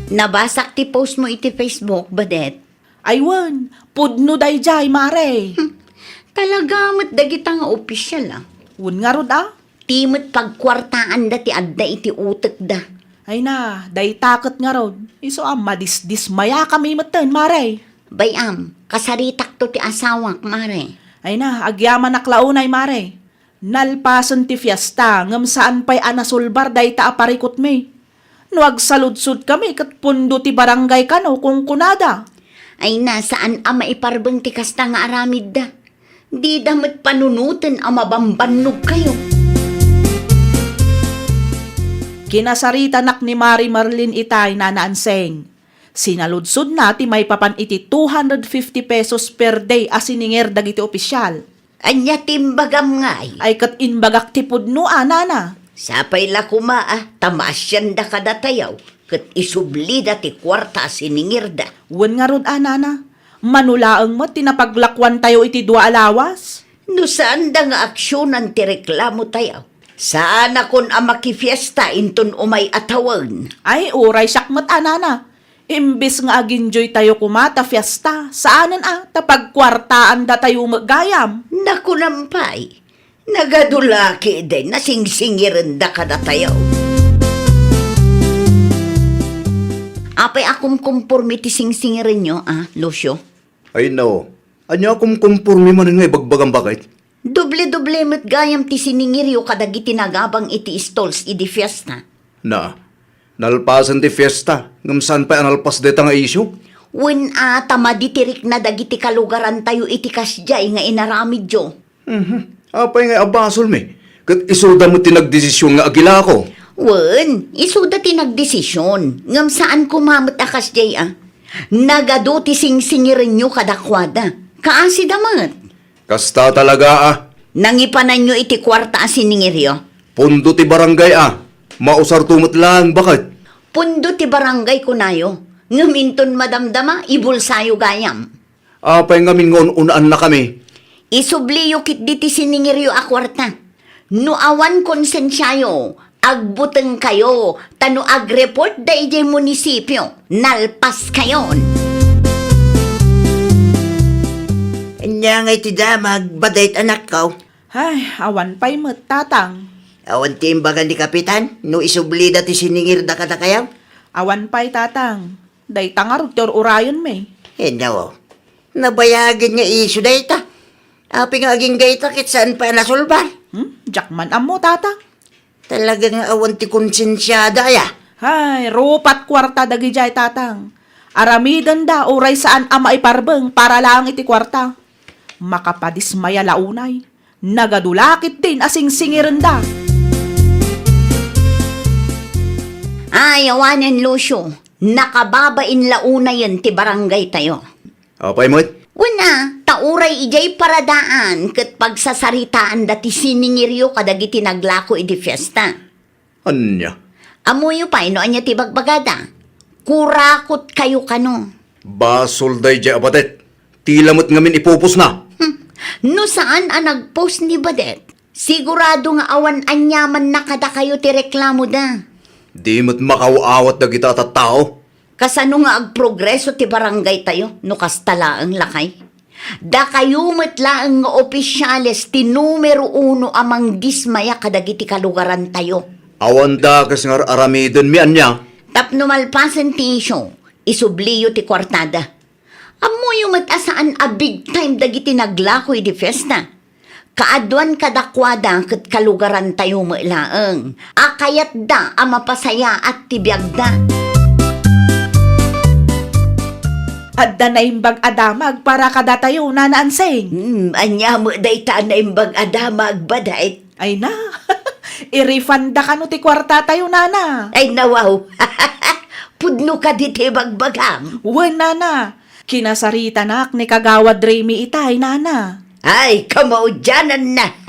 Nabasak ti post mo iti Facebook, Badet. Ay wen, pudno daydiay, Mare. Hmm, talaga met dagita nga opisyal, a. Wen ngarud, a? Ti met pagkuartaanda ti adda iti utekda. Ay na, dayta ket ngarud, isu a madisdismayakami metten, Mare. Bay-am, kasaritakto ti asawak, Mare. Ay na, agyamanak la unay, Mare. Nalpasen ti fiesta, ngem saan pay a nasulbar dayta a parikutmi. No agsaludsodkami ket pundo ti barangay kano, kunkunada. Ay na, saan a maiparbeng ti kasta nga aramidda. Dida met panunoten a mabambannogkayo. Kinasaritanak ni Mari Marlene itay, Nana Anseng. Sinaludsodna ti maipapan iti two hundred fifty pesos per day a siningir dagiti opisyal. Ania ti imbagam ngay? Ay, ket imbagak ti pudno a, Nana. Sapay la koma a, ta maasianda kadatayo, ket isublida ti kuarta a siningirda. Wen ngarud a, Nana, mano laeng met ti napaglakuantayo iti dua a lawas? No saanda nga aksionan ti reklamotayo, saanakon a makifiesta inton umay a tawen. Ay, uray siak met a, Nana. Imbes nga aginjoytayo koma ta fiesta, saanen a, ta pagkuartaandatayo met gayam. Nakunam pay, nagadu la ketdin a singsingirenda kadatayo. Apay a kumkumpormi ti singsingirenyo, a, Lucio? Ay, no. Ania a kumkumpormi manen nga ibagbagam, baket? Doble-doble met gayam ti siningiryo kadagiti nagabang iti stalls idi fiesta. Na, nalpasen ti fiesta, ngem saan pay a nalpas dayta nga isyu? Wen a, ta madi ti rikna dagiti kalugarantayo iti kasdiay nga inaramidyo. Mhm. Apay nga abasolmi? Ket isuda met ti nagdesision nga agilako. Wen, isuda ti nagdesision. Ngem saan koma met a kasdiay a. Nagadu ti singsingirenyo kadakuada. Kaasida met. Kasta talaga a. Nangipananyo iti kuarta a siningiryo? Pundo ti barangay a. Mausarto met laeng baket. Pundo ti barangay kunayo. Ngem inton madamdama, ibulsayo gayam. Apay ngamin nga un-unaannakami? Isubliyo ketdi ti siningiryo a kuarta. No awan konsensiayo, agbutengkayo, ta no agreport da idiay munisipio, nalpaskayon. Ania ngay ti damag, Badet, anakko? Ay, awan pay met, Tatang. Awan ti imbagan ni Kapitan no isublida ti siningirda kadakayo? Awan pay, Tatang. Dayta ngarud ti ur-urayenmi. Enno, nabayagen nga isu dayta. Apay nga agingga ita ket saan pay a nasolbar? Hmm? Diak man ammo, Tatang. Talaga nga awan ti konsensiada, aya? Ay, rupat kuarta dagidiay, Tatang. Aramidenda uray saan a maiparbeng para laeng iti kuarta. Makapadismaya la unay. Nagadu la ketdin a singsingirenda. Ay, awanen, Lucio. Nakababain la unayen ti barangaytayo. Apay met? Wen a, ta uray idiay paradaan ket pagsasaritaanan ti siningiryo kadagiti naglako idi fiesta. Ania? Ammoyo pay no ania ti bagbagada. Kurakotkayo kano. Basol daydiay a Badet. Ti la met ngamin ipupusna. Hmm. No saan a nagpos ni Badet, sigurado nga awan aniamanna kadakayo ti reklamoda. Di met makaw-awat dagita a tattao. Kasano nga agprogreso ti barangaytayo no kasta laeng, lakay? Dakayo met laeng nga opisiales ti numero uno a mangdismaya kadagiti kalugarantayo. Awan dakes nga ar-aramidenmi, ania? Tapno malpasen ti isyu, isubliyo ti kuartada. Ammoyo met a saan a big time dagiti naglako idi fiesta. Kaaduan kadakuada ket kalugarantayo met laeng a kayatda a mapasayaat ti biagda. Adda naimbag a damag para kadatayo, Nana Ansing. Hmm, ania met dayta a naimbag a damag, Badet? Ay na, irefunda kano ti kuartatayo, Nana. Ay na, wow. Pudno kadi ti ibagbagam. Wen, Nana. Kinasaritanak ni Kagawad Remy itay, Nana. Ay, kamaudiananna.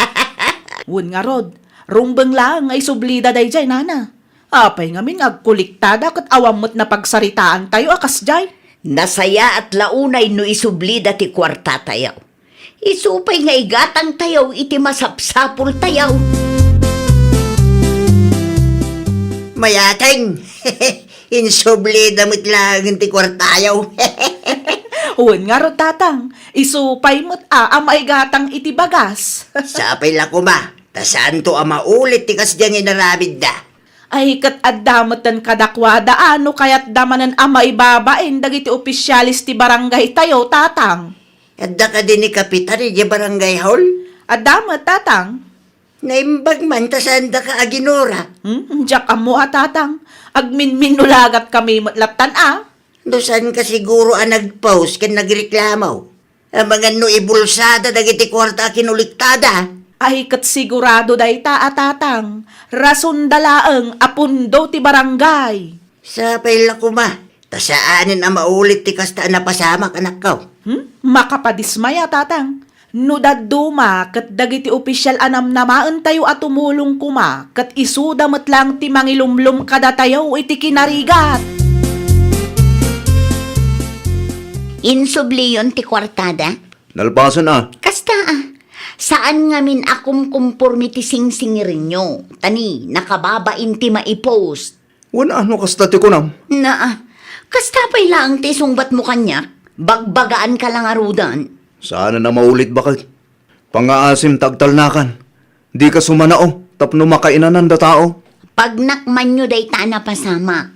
Wen ngarud, rumbeng laeng nga isublida daydiay, Nana. Apay ngamin nga agkolektada ket awan met napagsaritaantayo a kasdiay? Nasayaat la unay no isublida ti kuartatayo. Isu pay nga igatangtayo iti masapsapultayo. Mayateng! Insublida met laeng ti kuartayo. Wen ngarud, Tatang, isu pay met a, a maigatang iti bagas. Sapay la koma, ta saanto a maulit ti kasdiay nga inaramidda. Ay, ket adda metten kadakuada a no kayatda manen a maibabain dagiti opisiales ti barangaytayo, Tatang. Adda kadi ni Kapitan idiay barangay hall? Adda met, Tatang. Naimbag man ta saandaka aginura. Hmm, diak ammo a, Tatang. Agminminulagat kami met lattan a. No saan ka siguro a nagpos ken nagreklamo? Amangan no ibulsada dagiti kuarta a kinolektada. Ay, ket sigurado dayta a, Tatang. Rasonda laeng a pundo ti barangay. Sapay la koma, ta saanen a maulit ti kasta a napasamak, anakko. Hmm? Makapadismaya, Tatang. No dadduma ket dagiti opisial a namnamaentayo a tumulong koma, ket isuda met laeng ti mangilumlom kadatayo iti kinarigat. Insubliyon ti kuartada? Nalpasen a. Kasta a. Saan ngamin a kumkumpormi ti singsingirenyo. Ta ni, nakababain ti maipos. Wen a no kasta ti kunam? Naa, kasta pay laeng ti isungbatmo kaniak? Bagbagaanka la ngaruden. Saan a maulit baket. Pangngaasim ta agtalnakan. Dika sumanao tapno makainananda tao. Pagnakmanyo dayta a napasamak.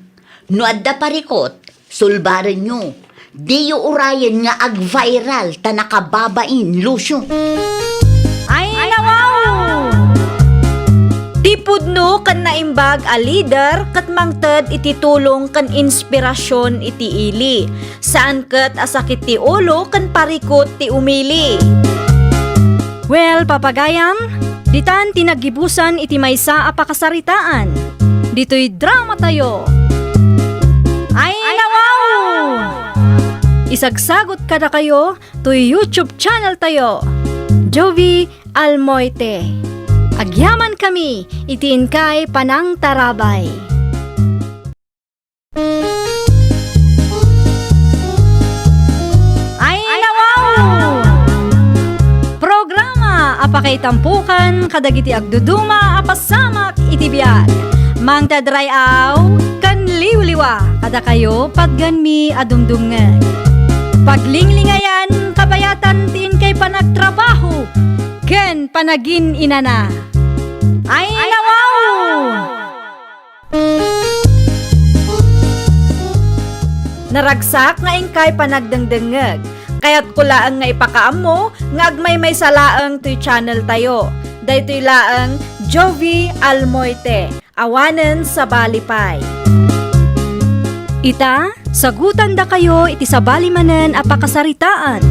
No adda parikut, sulbarenyo. Diyo urayen nga ag-viral ta nakababain, Lucio. Ay, nawaw! Ti pudno ken naimbag a leader ket mangted iti tulong ken inspirasyon iti ili. Saan ket a sakit ti ulo ken parikut ti umili. Well, papagayam, ditan ti naggibusan iti maysa a pakasaritaan. Ditoy dramatayo. Ay, nawaw! Isagsagut kadakayo toy YouTube channel tayo, Jovie Almoite. Agyamankami iti inkay panangtarabay. Ay, nawaw! Programa a pakaitampukan kadagiti agduduma a pasamak iti biag. Mangted ray-aw ken liwliwa kadakayo patgenmi a dumdumngeg. Paglinglingayan, kabayatan ti inkay panagtrabaho ken panagin-inana. Ay, nawaw! Naragsak nga inkay panagdengdengngeg. Kayatko laeng nga ipakaammo nga agmaymaysa laeng toy channel tayo. Daytoy laeng Jovie Almoite, awanen sabali pay. Ita, sagutandakayo iti sabali manen a pakasaritaan.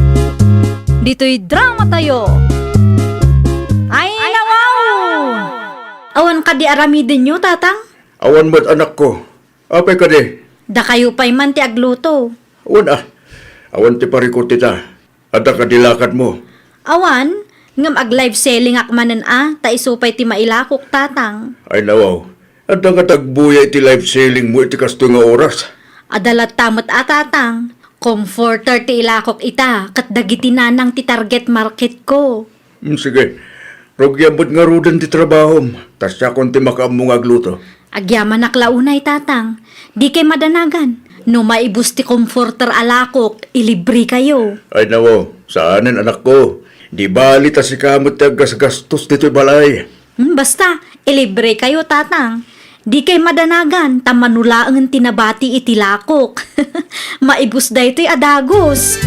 Ditoy dramatayo. Ay, nawaw! Awan kadi aramidenyo, Tatang? Awan met, anakko. Apay kadi? Dakayo pay man ti agluto. Awan a. Awan ti parikut ita. Adda kadi lakadmo? Awan, ngem ag-live selling ak manen a, ta isu pay ti mailakok, Tatang. Ay nawaw. Adda nga dagbuya iti live selling mo iti kastoy nga oras? Adda latta met a, Tatang. Comforter ti ilakok ita, ket dagiti nanang ti target market ko. Mm, sige. Rugiam met ngaruden ti trabahom, ta siakon ti makaammo nga agluto. Agyamanak la unay, Tatang. Dikay madanagan. No maibus ti comforter a lakok, ilibrekayo. Ay, nawaw, saanen, anakko. Di bali ta sika met ti aggasgastos ditoy balay. Hmm, basta, ilibrekayo, Tatang. Dikay madanagan, ta mano laengen ti nabati iti lakok. Maibus daytoy a dagus.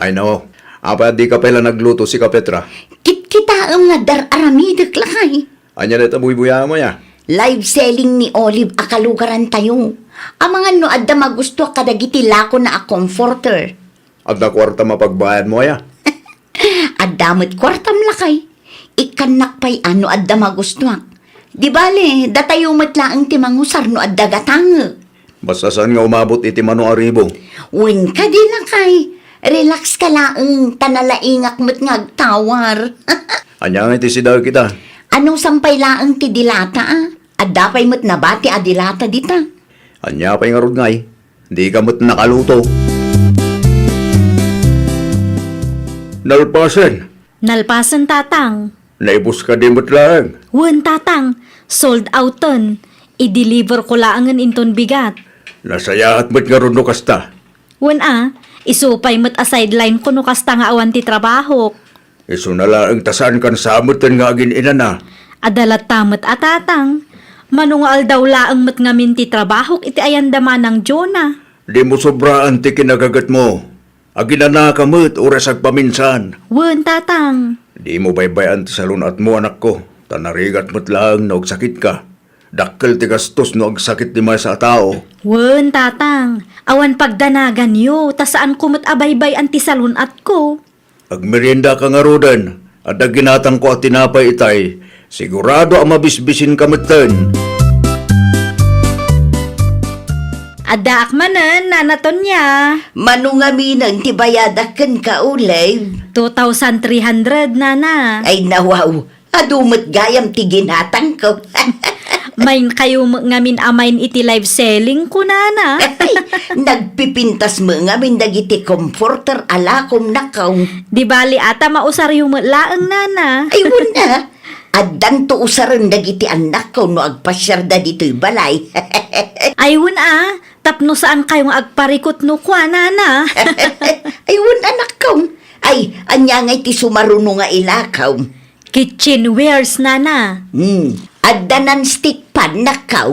Ay, nawaw. Apay a dika pay la nagluto, sika, Petra? Kitkitaem nga dar-aramidek lakay. Ania dayta buybuyaem, aya? Live selling ni Olive a kalugarantayo. Amangan no adda magustuak kadagiti lakona a comforter. Adda kuarta mapagbayadmo, aya? Adda met kuartam lakay. Ikkannak pay a no adda magustuak. Di bale, datayo met laeng ti mangusar no adda gatangek. Basta saan nga umabot iti mano a ribo. Wen kadi lakay, relax ka laeng, ta nalaingak met nga agtawar. Ania ngay ti sidaek ita? Anusam pay laeng ti dilata a? Adda pay met nabati a dilata dita. Ania pay ngarud ngay? Dika met nakaluto. Nalpasen. Nalpasen, Tatang. Naibus kadi met laeng? Wen, Tatang. Sold outen. I-deliver ko laengen inton bigat. Nasayaat met ngarud no kasta. Wen a, isu pay met a sideline ko no kasta nga awan ti trabahok. Isuna laeng ta saankan sa meten nga agin-inana. Adda latta met a, Tatang. Mano nga aldaw laeng met ngamin ti trabahok iti ayanda manang Jonah. Dimo sobraan ti kinagagetmo. Aginanaka met, uray sagpaminsan. Wen, Tatang. Dimo baybay-an ti salun-atmo, anakko, ta narigat met laeng no agsakitka. Dakkel ti gastos no agsakit ti maysa a tao. Wen, Tatang. Awan pagdanaganyo, ta saanko met a baybay-an ti salun-atko. Agmeriendaka ngaruden. Adda ginatangko a tinapay itay, sigurado a mabisbisinka metten. Addaak manen, Nana Tonia. Mano ngaminen ti bayadak kenka, Olive? Two thousand three hundred, Nana. Ay, nawaw. Adu met gayam ti ginatangko. Main kayo met ngamin a main iti live selling ko, Nana. Ay, nagpipintas met ngamin dagiti comforter a lakom, nakkaw. Di bali, ata mausaryo met laeng, Nana. Ay, wen a. Addanto usaren dagiti annakko no agpasiarda ditoy balay. Ay, wen a, tapno saan kayo nga agparikut no kua, Nana. Ay, wen a, nakkaw. Ay, ania ngay ti sumaruno nga ilakaw? Kitchenwares, Nana. Hmm. Adda non-stick pan, nakkaw.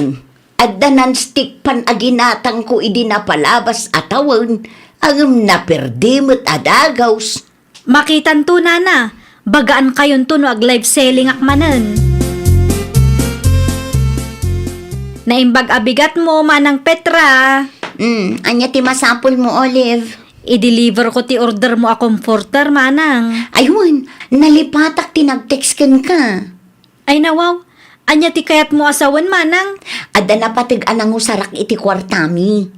Adda non-stick pan a ginatangko idi napalabas a tawen, ngem naperdi met a dagus. Makitanto, Nana. Bagaan kayonto no ag-live selling ak manen. Naimbag a bigatmo, Manang Petra. Hmm, ania ti masapulmo, Olive? I-deliver ko ti order mo a comforter, manang. Ay wen, nalipatak ti nag-text kenka. Ay nawaw, ania ti kayatmo a sawen, manang? Adda napateg a nangusarak iti kuartami.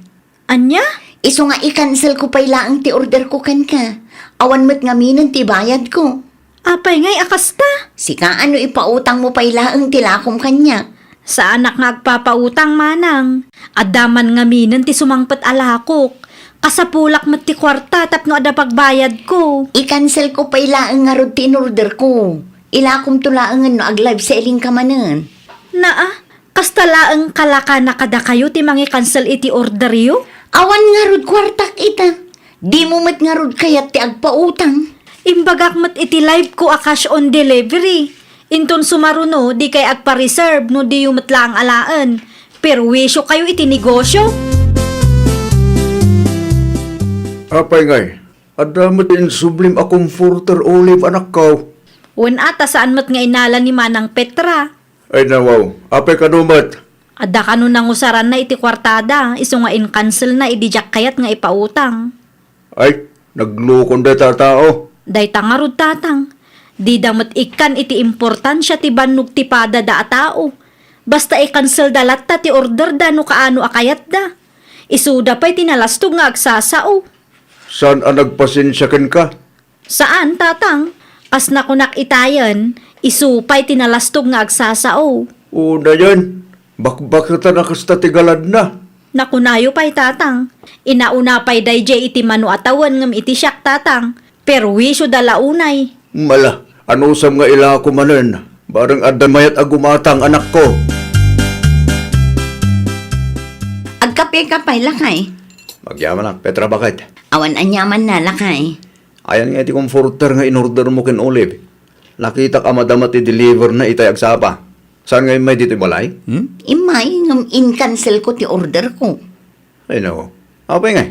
Ania? Isu nga i-cancel ko pay laeng ti order ko kenka. Awan met ngaminen ti bayad ko. Apay ngay a kasta? Sika, ano, ipautang mo pay laeng ti lakom kaniak. Saanak nga agpapautang, manang. Adda man ngaminen ti sumangpet a lakok. Kasapulak met ti kuarta tapno adda pagbayad ko. I-cancel ko pay laeng ngarud ti in-order ko. Ilakomto laengen no ag-live selling ka manen. Naa, kasta laeng kalakana kadakayo ti mangi-cancel iti orderyo? Awan ngarud kuartak ita. Dimo met ngarud kayat ti agpautang. Imbagak met iti live ko a cash on delivery. Inton sumaruno, dikay agpa-reserve no diyo met laeng alaen. Perwisyo kayo iti negosyo. Apay ngay, adda met insublim a comforter, Olive, anakko. Wen a, ta saan met nga inala ni Manang Petra. Ay nawaw, apay kano met? Adda kano nangusaranna iti kuartada, isu nga in-cancel na idi diak kayat nga ipautang. Ay, naglukon dayta a tao. Dayta ngarud, tatang. Dida met ikkan iti importansia ti bannog ti padada a tao. Basta i-cancel da latta ti order da no kaano a kayatda. Isuda pay ti nalastog nga agsasao. Saan a nagpasensia kenka? Saan, tatang. Kas nakunak itayen, isu pay ti nalastog nga agsasao. Unayen, bakbaketan a kasta ti galadna. Nakunayo pay, tatang. Inauna pay daydiay iti mano a tawen ngem iti siak, tatang. Perwisyo da la unay. Mala, anusam nga ilako manen? Bareng adda mayat a gumatang, anakko. Agkape ka pay, lakay? Agyamanak, Petra, baket? Awan aniamanna, lakay. Ayan nga iti comforter nga in-order mo ken Olive. Nakitak a madama ti deliver na itay agsapa. Saan nga immay ditoy balay? Hmm? Immay ngem in-cancel ko ti order ko. Ay, nako. Apay ngay?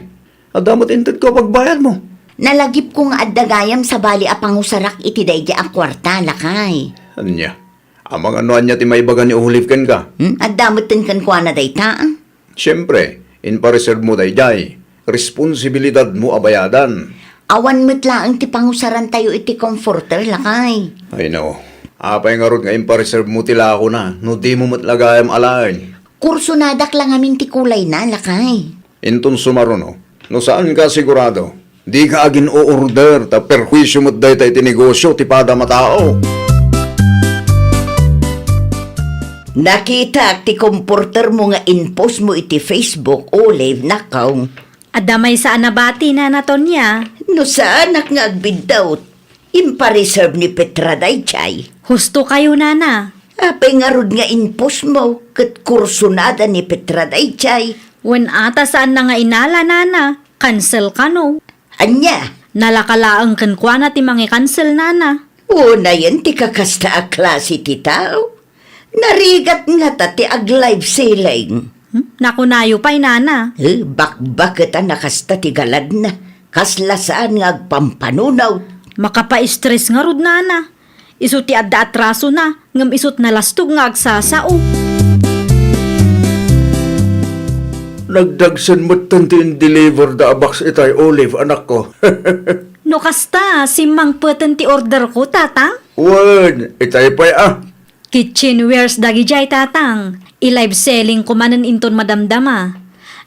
Adda met intedko a pagbayad mo. Nalagipko nga adda gayam sabali a pangusarak iti daydi a kuarta, lakay. Ania? Amangan no ania ti maibaga ni Olive kenka? Hmm? Adda met kenkuana dayta, ah. Siempre, impareserb mo daydiay. Responsibilidad mo a bayadan. Awan met laeng ti pangusarantayo iti comforter, lakay. Ay, no. Apay ngarud nga impareserb mo ti lakona no dimo met la gayam alaen? Kursonadak la ngamin ti kulayna, lakay. Inton sumaruno, no saanka sigurado, dika agin-o-order ta perhuisio met dayta iti negosio ti padam a tao. Nakitak ti comforter mo nga in-post mo iti Facebook, Olive, nakaw. Adda maysa a nabati, Nana Tonia. No saanak nga agbiddut, impareserb ni Petra daydiay. Husto kayo, Nana. Apay ngarud nga in-post mo ket kursonada ni Petra daydiay? Wen a, ta saanna nga inala, Nana. Cancel kano. Ania? Nalaka laeng kenkuana ti mangi-cancel, Nana. Unayen ti kakasta a klase ti tao. Narigat ngata ti ag-live selling. Hmm? Nakunayo pay, Nana. Eh, bakbaket a nakasta ti galadna. Kasla saan nga agpampanunot. Makapa-stress ngarud, Nana. Isu ti adda atrasona, ngem isut nalastog nga agsasao. Nagdagsen metten ti in-deliver da a box itay, Olive, anakko. No kasta, simmangpeten ti order ko, Tatang? Wen, itay pay a. Kitchenwares dagidiay, Tatang. I-live selling ko manen inton madamdama.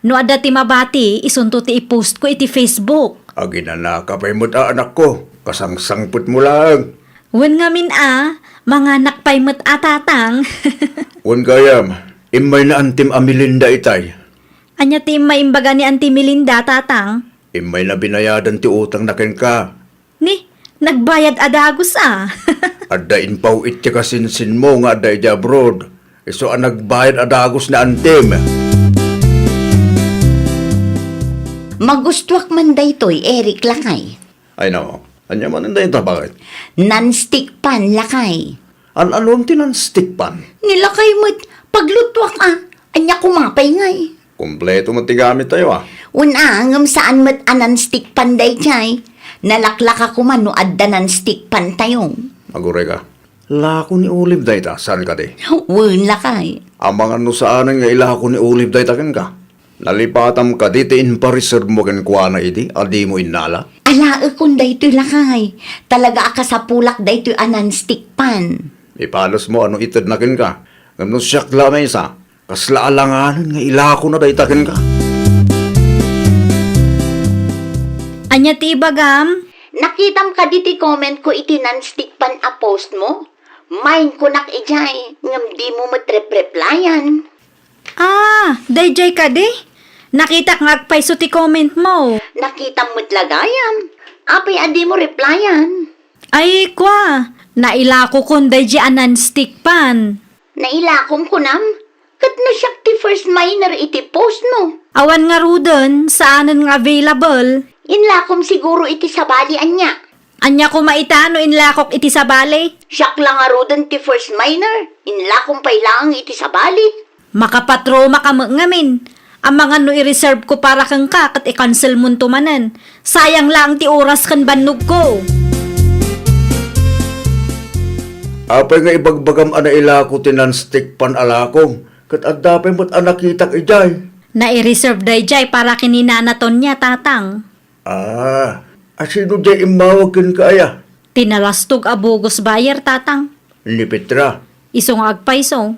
No adda ti mabati, isunto ti i-post ko iti Facebook. Aginanaka pay met a, anakko. Kasangsangpet mo laeng. Wen ngamin a, manganak pay met a, Tatang. Wen gayam, immay na Antim a Melinda itay. Ania ti immay imbaga ni Anti Melinda, Tatang? Immay na binayadan ti utangna kenka. Ni, nagbayad a dagus a. Adda impaw-it ti kasinsinmo nga adda idiay abroad. Isu a nagbayad a dagus ni Antim. Magustuak man daytoy, Eric, lakay. Ay, nako. Ania manen dayta, baket? Non-stick pan, lakay. An-anom ti non-stick pan? Ni lakay met, paglutuak a. Ania koma pay ngay? Kompleto met ti gamit tayo, a. Wen a, ngem saan met a non-stick pan daydiay. Nalaklaka koma no adda non-stick pan tayo. Aguray ka. Lako ni Olive dayta, saan kadi? Wen, lakay. Amangan no saanen nga ilako ni Olive dayta kenka. Nalipatam kadi ti impareservemo kenkuana idi a dimo innala? Alaekon daytoy, lakay. Talaga a kasapulak daytoy a non-stick pan. Ipalosmo a no itedna kenka. Ngem no siak la a maysa, kasla alanganen nga ilakona dayta kenka. Ania ti ibagam? Nakitam kadi ti comment ko iti non-stick pan a post mo? Mine kunak idiay, ngem dimo met repreplyan. Ah, daydiay kadi? Nakitak nga agpayso ti comment mo. Nakitam met la gayam. Apay a dimo replyan? Ay, kua, nailakokon daydiay a non-stick pan. Nailakom kunam? Ket no siak ti first miner iti post mo. Awan ngaruden, saanen nga available. Inlakom siguro iti sabali ania. Ania koma ita no inlakok iti sabali? Siak la ngaruden ti first miner, inlakom pay laeng iti sabali. Makapatroma ka met ngamin. Amangan no i-reserve ko para kenka ket i-cancel monto manen. Sayang laeng ti oras ken bannogko. Apay nga ibagbagam a nailako ti non-stick pan a lakom, ket adda pay met a nakitak idiay? Nai-reserve daydiay para ken ni Nana Tonia, Tatang. Ah, a sino diay immawag kenka aya? Ti nalastog a bogus buyer, Tatang. Ni Petra. Isu nga agpayso.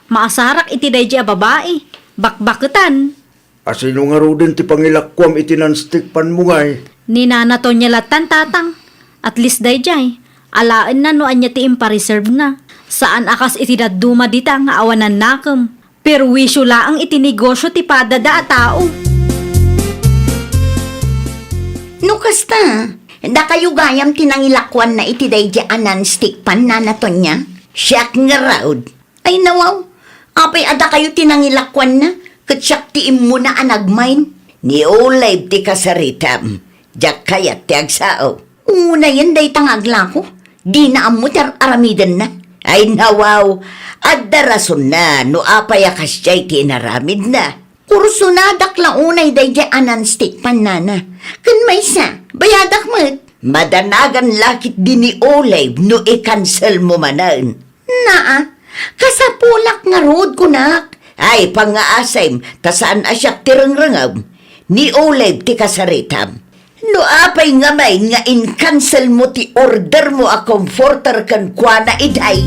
Maasarak iti daydiay a babai. Bakbaketan. A sino ngaruden ti pangilakuam iti non-stick pan mo ngay? Ni Nana Tonia lattan, Tatang. At least daydiay. Alaenna no ania ti impareserve na. Saan a kas iti dadduma dita nga awan nakem. Perwisyo laeng iti negosyo ti padada a tao. No kasta, dakayo gayam ti nangilakuanna iti daydiay a non-stick pan, Nana Tonia? Siak ngarud. Ay, nawaw, apay a dakayo ti nangilakuanna, ket siak ti immuna a nagmain? Ni Olive ti kasaritam, diak kayat ti agsao. Unayen dayta nga aglako, dina ammo ti ar-aramidenna. Ay, nawaw, adda rasonna no apay a kasdiay ti inaramidna. Kursonadak la unay daydiay a non-stick pan, Nana. Ken maysa, bayadak met. Madanagan la ketdi ni Olive no i-cancel mo manen. Naa, kasapulak ngarud kunak. Ay, pangngaasem, ta saan a siak ti rengrengem. Ni Olive ti kasaritam. No apay ngamin nga in-cancel mo ti order mo a comforter kenkuana idiay?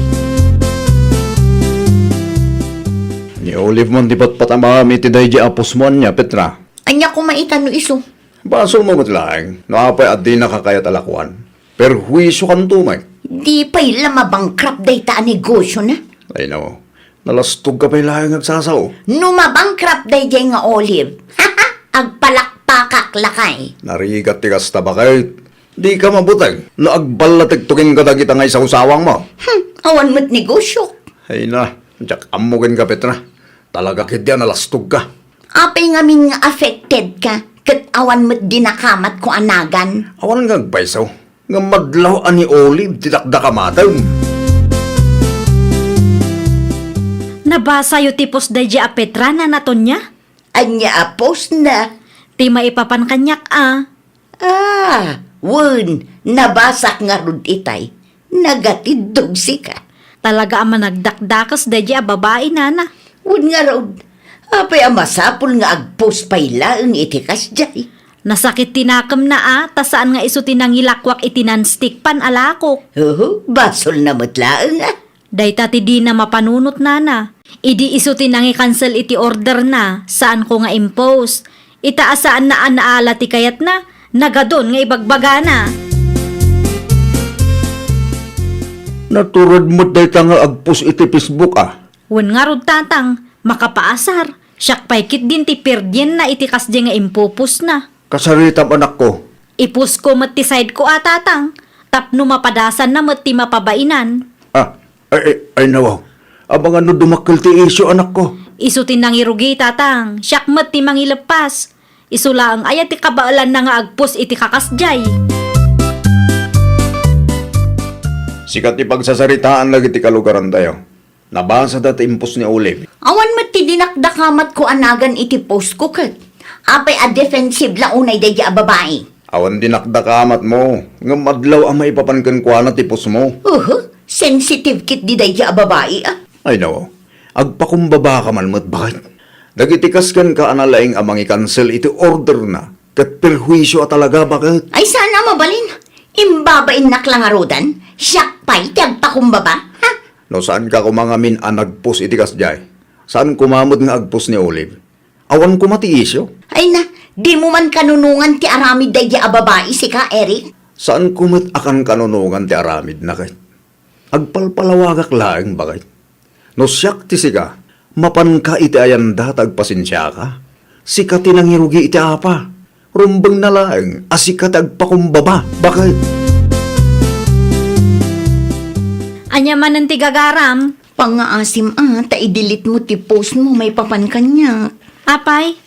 Ni Olive man ti patpatamam iti daydiay a post mo ania, Petra? Ania koma ita no isu? Basol mo met laeng, no apay a dinaka kayat a lakuan. Perhuisiokanto met. Di pay la mabankrupt dayta a negosyona? Ay, no. Nalastogka pay laeng agsasao. No mabankrupt daydiay nga Olive, agpalakpakak lakay. Narigat ti kasta, baket. Dika mabuteng no agballatekto ken kadagita nga isawsawang mo. Hmm, awan met negosyok. Ay na, diak ammo kenka, Petra. Talaga ketdi a nalastogka. Apay ngamin nga affected ka, ket awan met dinakamatko a nagan? Awan nga agpayso. Ngem madlaw a ni Olive ti dakdakamatem. Nabasayo ti post daydiay a Petra, Nana Tonia? Ania a post na? Ti maipapan kaniak a. Ah, wen, nabasak ngarud itay. Nagatiddog sika. Talaga a managdakdakes daydiay a babai, Nana. Wen ngarud, apay a masapul nga agpost pay laeng iti kasdiay? Nasakit ti nakemna a, ta saan nga isu ti nangilakuak iti non-stick pan a lakok. Uhu, basolna met laeng a. Dayta ti dina mapanunot, Nana. Idi isu ti nangikansel iti orderna, saanko nga impost. Ita a saanna a naala ti kayatna, nagadun nga ibagbagana. Natured met dayta nga agpost iti Facebook a. Wen ngarud, Tatang, makapaasar. Siak pay ketdin ti pirdienna iti kasdiay nga impopostna. Kasaritam, anakko. Ipostko met ti sideko a, Tatang, tapno mapadasanna met ti mapabainan. Ah, ay, ay, ay, nawaw. Amangan no dumakkel ti isyu, anakko. Isu ti nangirugi, Tatang. Siak met ti mangileppas. Isu laeng aya ti kabaelanna nga agpost iti kakasdiay? Sika ti pagsasaritaan dagiti kalugarantayo. Nabasada ti impost ni Olive. Awan met ti dinakdakamatko a nagan iti postko ket. Apay a defensive la unay daydiay a babai? Awan dinakdakamatmo, ngem adlaw a maipapan kenkuana ti postmo. Uhu, sensitive ketdi daydiay a babai a. Ay, no. Agpakumbabaka man met, baket. Dagiti kas kenka a nalaing a mangikansel iti orderna, ket perhuisio a talaga, baket. Ay, saan a mabalin. Imbabainnak la ngaruden, siak pay ti agpakumbaba, ha? No saanka koma ngamin a nagpos iti kasdiay, saan koma met nga agpos ni Olive. Awan koma ti isyu. Ay na, dimo man kanunongan ti aramid daydi a babai sika, Eric. Saan ko met a kankanunongan ti aramidna, ket agpalpalawagak laeng, baket. No siak ti sika, mapanka iti ayanda ta agpasensiaka. Sika ti nangirugi iti apa. Rumbengna laeng a sika ti agpakumbaba, baket. Ania manen ti gagaram? Pangngaasim a, ta i-delete mo ti post mo maipapan kaniak. Apay,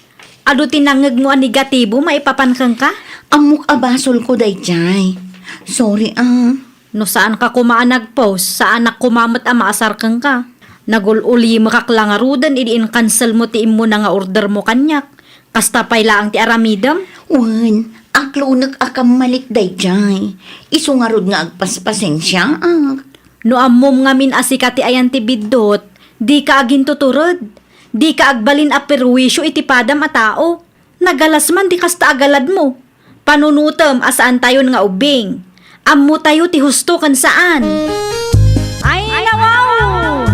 adu ti nangngegmo a negatibo maipapan kenka? Ammok a basolko daydiay. Sorry a. No saanka koma a nag-post, saanak koma met a maasar kenka. Nagul-ulimekak la ngaruden idi inkanselmo ti immuna nga ordermo kaniak. Kasta pay laeng ti aramidem? Wen, aklonek a kammalik daydiay. Isu ngarud nga agpaspasensiaak. No ammom ngamin a sika ti ayan ti biddut, dika agintutured. Dika agbalin a perwisio iti padam a tao. Nagalas man ti kasta a galadmo. Panunotem a saantayon nga ubbing. Ammotayo ti husto ken saan. Ay, nawaw!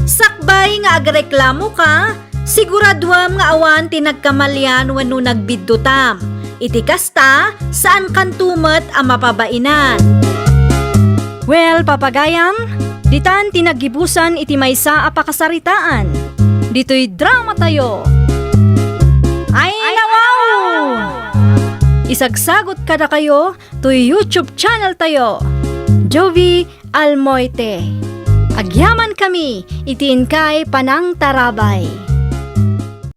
Sakbay nga agreklamoka, siguraduam nga awan ti nagkamalian wenno nagbiddutam. Iti kasta, saankanto met a mapabainan. Well, papagayam, ditan ti naggibusan iti maysa a pakasaritaan. Ditoy dramatayo. Ay, nawaw! Isagsagot kadakayo toy YouTube channel tayo, Jovie Almoite. Agyamankami iti inkay panangtarabay.